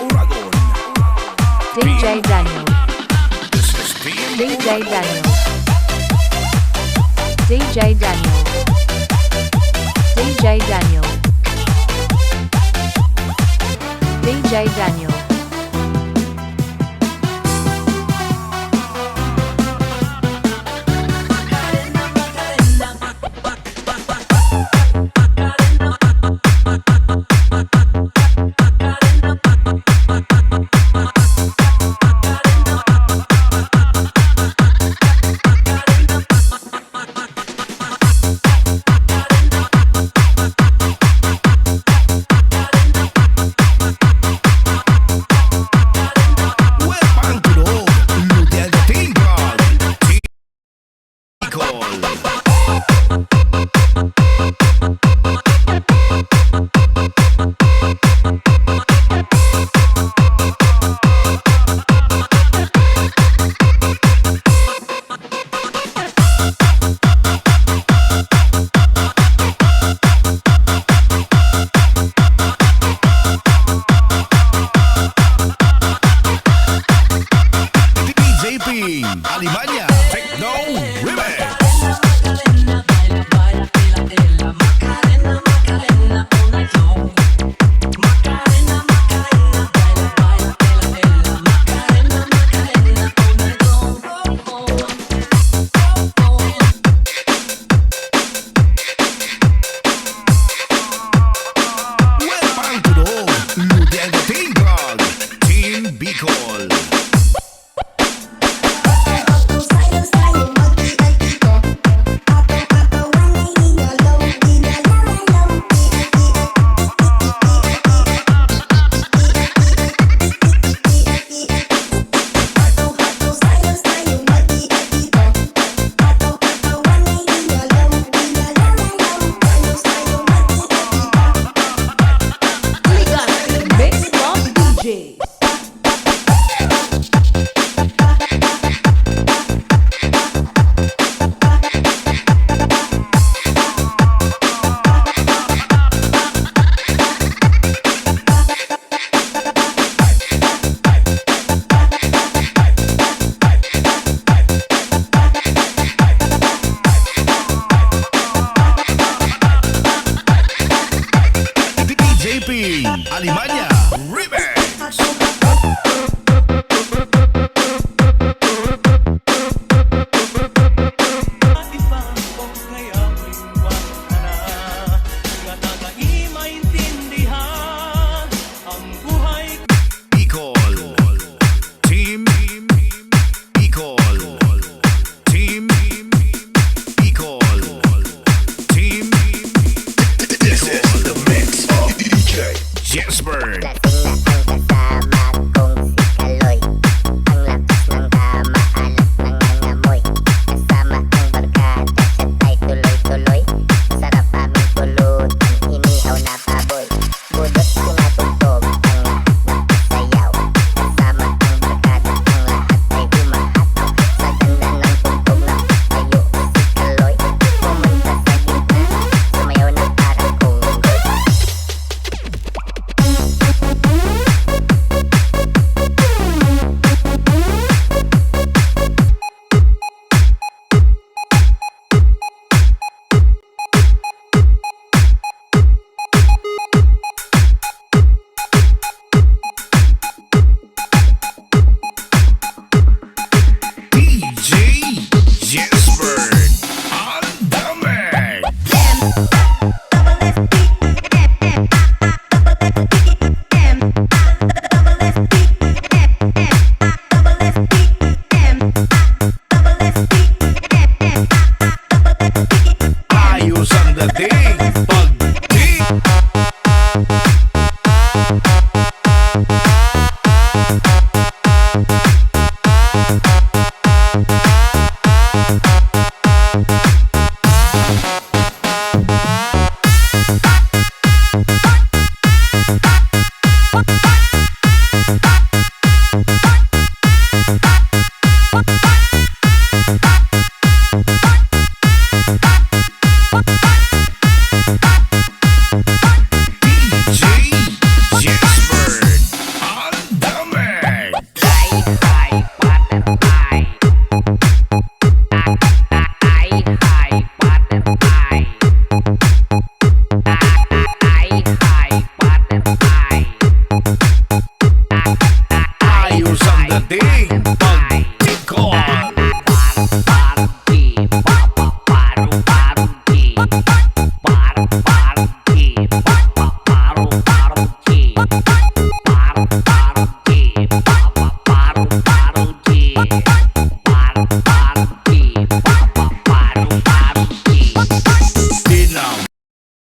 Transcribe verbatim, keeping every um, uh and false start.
Uragon. D J Daniel. This is Team D J Daniel. D J Daniel. D J Daniel. D J Daniel. Welcome to the Lutel Tingkol. D J P, Alemania, Techno Remix. Welcome to the Lutel Tingkol, Team Bicol. Mix Club D J. D J P, Alemania, Remix. Bicol. Team Bicol. Team Bicol. Team This is the mix of D J Jesper.